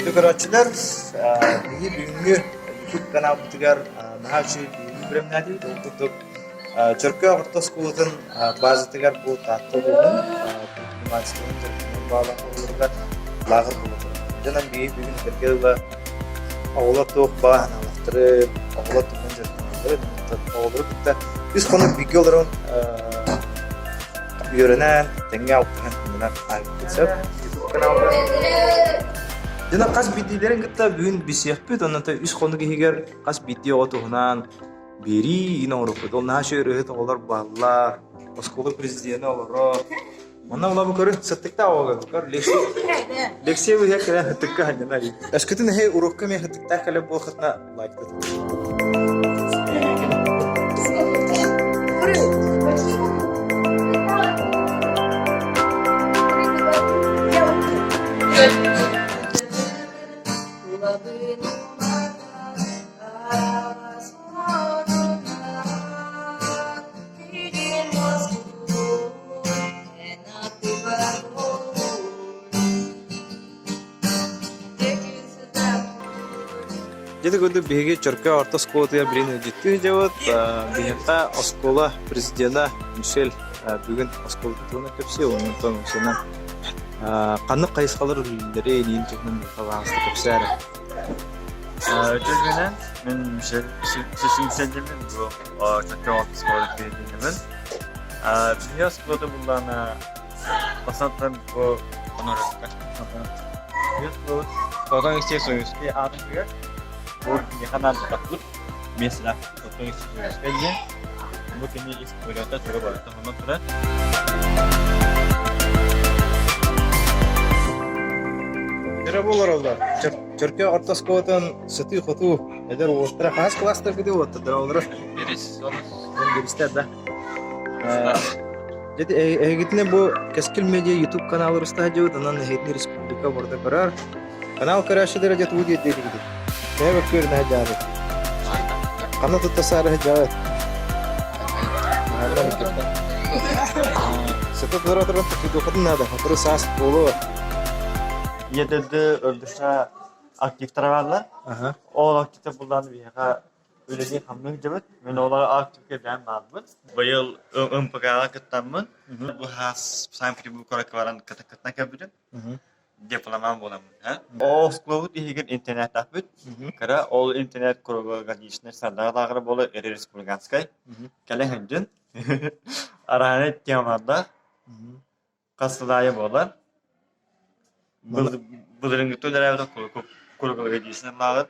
Күндү көрөөччүлэр, биһиги бүгүҥҥү YouTube каналбытыгар наһаа үчүгэй биһиги бэлэмнээтибит. Ол курдук Чөркөөх орто оскуолатын базатыгар бу Таатта улууһун предпринимательствотын дьарыктанар баалаах оҕолоругар лааҕыр буола турар. Дьонон биһиги бүгүн этэргэ дылы оҕолор туох баҕа санаалаахтарын, оҕолор тугунан дьарыктаналларын, оҕолору кытта үс хонук бииргэ олорон үөрэнэн, тэҥҥэ алтыһан күннэнэн ааһыахпыт сөп. Каналга. Дьоно хас биирдиилэрин кытта бүгүн билсиэхпит, онон үс хонук иһигэр хас биирдии оҕо туһунан биэрии оҥоруохпут. Ол наһаа үчүгэй ырыаһыт оҕолор бааллар, оскуола президенэ олорор. Онно була бу көрүн сыттыктаах оҕо көр лекция быһа кэлэн сыттыкка ханньанар. Өскөтүн эһи урокка эмиэ сыттыктаах кэлэр буолхатына лайктат. Дьэ курдук биһиги Чөркөөх орто оскуолатыгар билигин ыалдьыттыы сылдьабыт. Биһиэхэ оскуола президена Мишель бүгүн оскуолатын туһунан кэпсиэ уонна онтон уксанан ханнык хайысхалар үлэлииллэрин иин туһунан баҕаста кэпсээрэ. Үтүө мин Мишель Сисимсендимин бу Чөркөөх орто оскуолатын президенэмин. Биһиги оскуолата буллаана Бастатан бу онорукка. Хотон истиэ Союзскай аатын күгэр. Бу киниэхэ анаан тутаппыт миэстэлээх Хотон истиэ Союзскай диэн. Бу кини историята тура барыта онно турар. Эрэ буолар Чөркө орто оскуолатын сытыы-хотуу эдэр уолаттара хаһыс кылаастаргыт уолаттар олорор? Бирис. Биристэр да. Дьэ, эһигитинэ бу Кэскил Медиа YouTube каналыр устаһадьыбыт, онон эһигитини республика барыта көрөр. Канал көрөөччүлэрэ дьэ тугу диэдиэтигитий? Төһө бөккүөрүнэ сылдьаабыт? Ханна тутта саары сылдьаабыт? Сыта тура туран туппутуоххутун наада, сотору саас буолуо. Ийэ дойду өлбүшэ активтара бааллар. Ол активтар буллаан биһиэхэ Үлэлии-хамныы сылдьабыт. Мин ол активка бэйэм баарбын. Быйыл МПК-ҕа кыттаммын, бу саас Санкт-Петербург куоракка баран кыттан кэлбитим. Дипломант буоламмын. Ол оскуолабыт иһигэр интернаттаахпыт. Кыра ол интернат круглогодичный сардаҥа лааҕыра буолар республиканскай. Кэлэ сылдьын. Арааны темалардаах. Хас сыл аайы буолар. Былырыыҥҥыта үлэлээбитэ круглогодичный лааҕыр.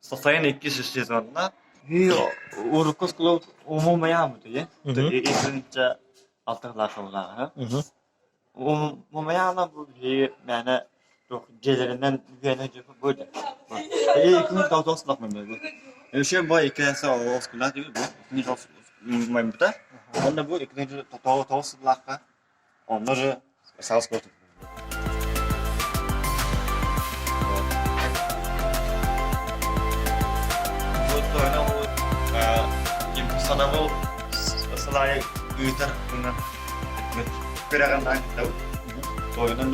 Сайын иккис сезонна урукку оскуолабыт умумайаабыт ийэ. Иккинчи алтыһылаах сыллааҕа. Умумайаана бу биһиги мээнэ туох дьиэлэринэн үһүөнэ бу Еще бу икки оскуолаах бу умумайбыта. Уонна бу иккинчи тоҕус сыллаахха Онно же саас Сатабыл сылаайы ыытар гына күрэҕин кыттабыт. Тойонон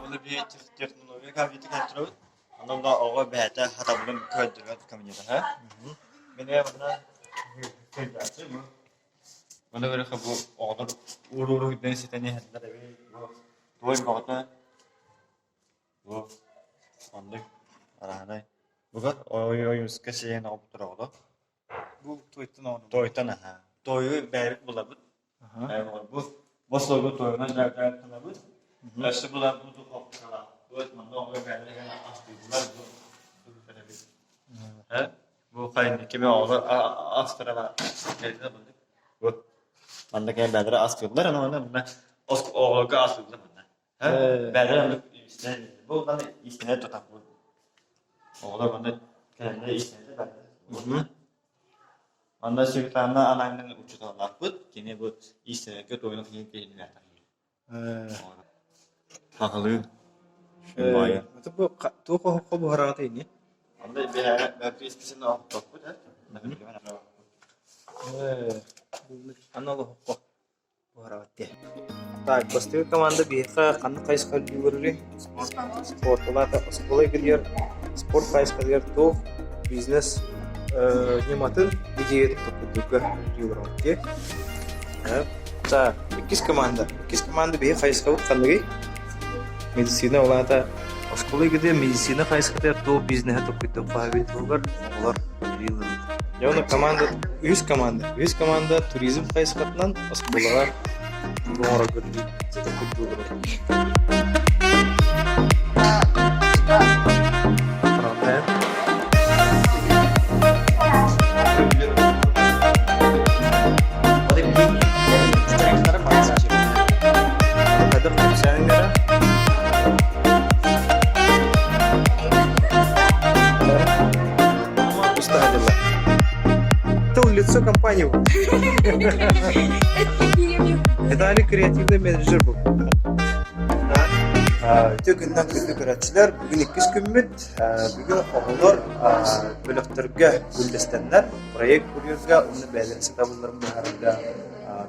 Оны биһи технология кабинеты көрдөрөбүт. Онон да оҕо бэйэтэ сатабылын көрдөрөр кабинета. Мин манна Маны көрөхө бу оҕолор уурууруйдан ситэн иһэллэр эбит. Бу туой бөҕөтө бу оннук араанай. Бугар ойуска сиэн оҕобуттар оҕолор. Бу туойтан оҕону. Туойтан аһаа. Туойу бэйэбит булабыт. Бу босуогу туойунан дьарыктанабыт. Өссө булан бу духовкалаахпыт. Манна оҕо бэйэлэрэ астыыллар бу Бу хайын кими оҕолор астара бу манна кэлэн бэйэлэрэ астыыллар аны манна оҕолорго астыыллар манна бэйэлэрэ оннук бу манна иистэнэ тутаппыт оҕолор манна кэлэннэр иистэнэллэр Манна Светлана Ананина учууталлаахпыт кини бу иистэнэргэ туойун киһини Хаҕылыы Это бу туох оһоххо буһараҕыт ини? Онно биһиэхэ исписэнэ оһохтоохпут ээ. Анал оһоххо буһарабыт дии. Так, бастакы команда биһиэхэ ханнык хайысха үллүүрүй? Спорт. Улаата оскуола игиригэр спорт хайысхатыгар туох бизнес ньыматын идеятын толкуйдуурга үллүүр дии. Так, иккис команда. Иккис команда биһи хайысхабыт ханныгый? Медицина улаата оскуола игиригэр медицина хайысхатыгар туох бизнеһи толкуйдуохха эбит туһугар оҕолор үлэлииллэр. Дьэ ону команда үһүс команда. Үһүс команда туризм хайысхатынан оскуолаҕа тугу оҥорорго толкуйдууллар. Хайдах кэпсээниҥ эрэ? Устаадила. Тыл лицо компании был. Виталий креативный менеджер был. Үтүө күннэн күндү көрөөччүлэр, бүгүн иккис күммүт. Бүгүн оҕолор бөлөхтөргө үллэстэннэр проект курьерга уонна бэйэлэрин сатабылларын быһаарарга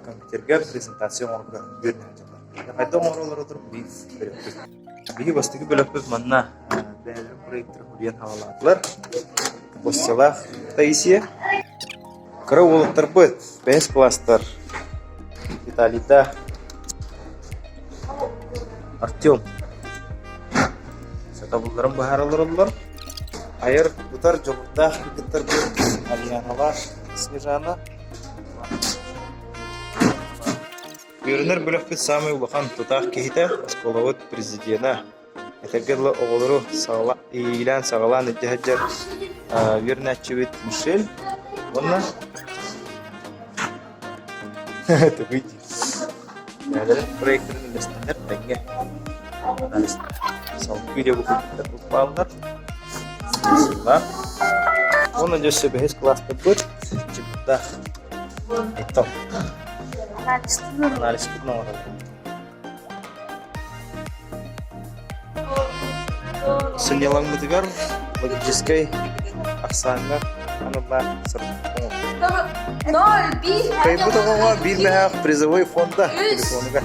компьютерга презентация оҥорорго үөрэнэ сылдьаллар. Хайдах оҥороллоро биир бөлөхпүт. Биһиги бастакы бөлөхпүт манна бэйэлэрин проектарын суруйан хаалаатылар. Костялаах Таисия. Кыра уолаттарбыт бэһис кылаастар Виталийдаах Артем сатабылларын быһаара олороллор. Айар тутар дьоҕурдаах кыргыттарбыт Альяналаах Снежана Үөрэнэр бөлөхпүт саамай улахан тутаах киһитэ оскуолабыт президенэ, этэргэ дылы оҕолору иилээн-саҕалаан илдьэ сылдьар үөрэнээччибит Мишель уонна Тугуй диир. Бэйэлэрин проектарын үллэстэннэр тэҥҥэ салгыы диэбит бааллар. Уонна дьэ өссө бэһис кылаастарбыт Чебурдаах Айтал. Анализпытын оҥоробут. Сынньалаҥмытыгар логическай ахсааҥҥа аналлаах Кыайбыт оҕоҕо биир мөһөөх призовой фонда телефонугар.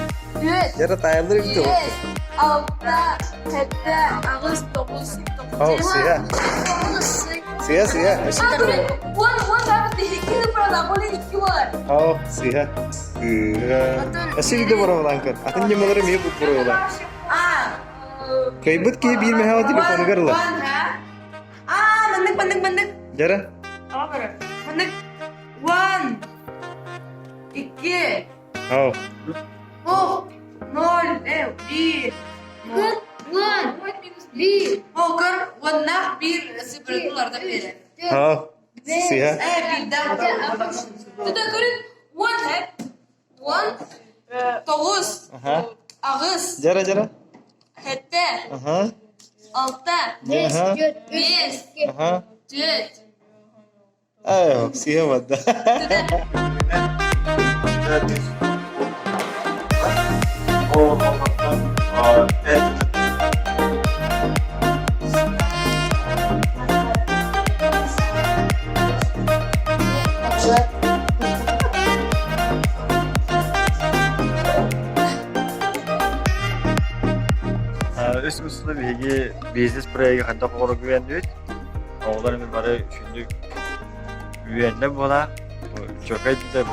Дьара таайыллар эбит Алта, сэттэ, аҕыс, тоҕус, О, сыа. Сыа, сыа. О, сыа. Сыа. Өссө биирдэ боруобалаан көр. Атын ньымалары эмиэ боруобалаа. Кыайбыт киһи биир мөһөөх телефонугар ылар. Аа, маннык, маннык, маннык. Дьара. Маннык. One. Икки. Ау. Ох, ноль, биир. One, биир. Покер, уоннаах биир сыпырытыларда биэрэр. Ау. Сыа. Э, биирдээх. Тута көрүн, one хэп, one, Тоҕус, Аха. аҕыс, Дьара, дьара. сэттэ, Аха. алта, Аха. биэс, Аха. түөрт. Ай, сыа барда. Үс устуна биһиги бизнес проегы хайдах оҥорорго үөрэннибит. Оҕолор эмиэ бары үчүгдүк үөрэннэ буолаа. Чөкөй да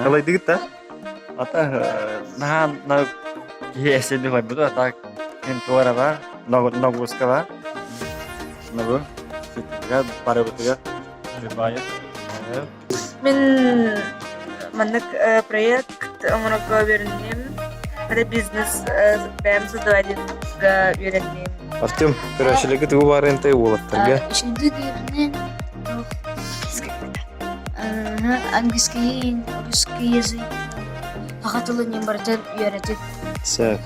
Халайдыгыт да? Ата наһаа на киһи эсэни хойбуту, а так мин туора бар, нагрузка бар. Нагу, сүттүгэр, барыбытыгар баайы. Мин маннык проект оҥорорго үөрэнним. Это бизнес бэйэм создавательга үөрэнним. Артем, көрөөччүлэргэ тугу баарыантай уолаттарга? Үчүгдүк үөрэнэн английский, русский язык, саха тылын барытын үөрэтин. Сөп.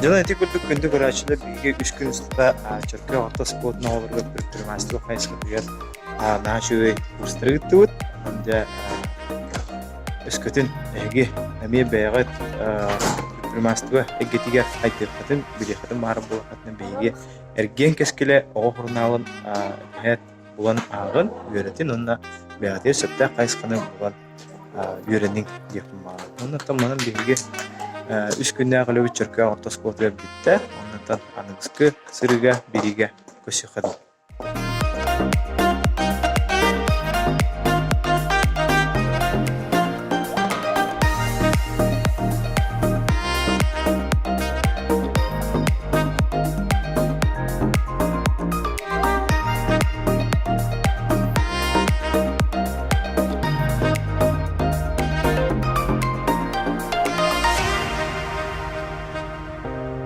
Дьон ити курдук күндү көрөөччүлэр биһиги үс күн устата Чөркөөх орто оскуолатын оҕолоругар предпринимательство хайысхатыгар наһаа үчүгэй курстары ыыттыбыт. Онон дьэ өскөтүн эһиги эмиэ бэйэҕит предпринимательство эйгэтигэр хайдыаххытын, билиэххитин баҕарар буоллаххытына биһиги Эргиэн кэскилэ оҕо сурунаалын бэчээт булан ааҕын, үөрэтин уонна бэйэҕитигэр сөптөөх хайысханы булан үөрэниҥ диэхпин баҕарабын. Оннуттан манан биһиги үс күннээх үлэбит Чөркөөх орто оскуолатыгар бүттэ. Оннуттан аныгыскы сырыыга бириигэ көрсүөххэ дуу.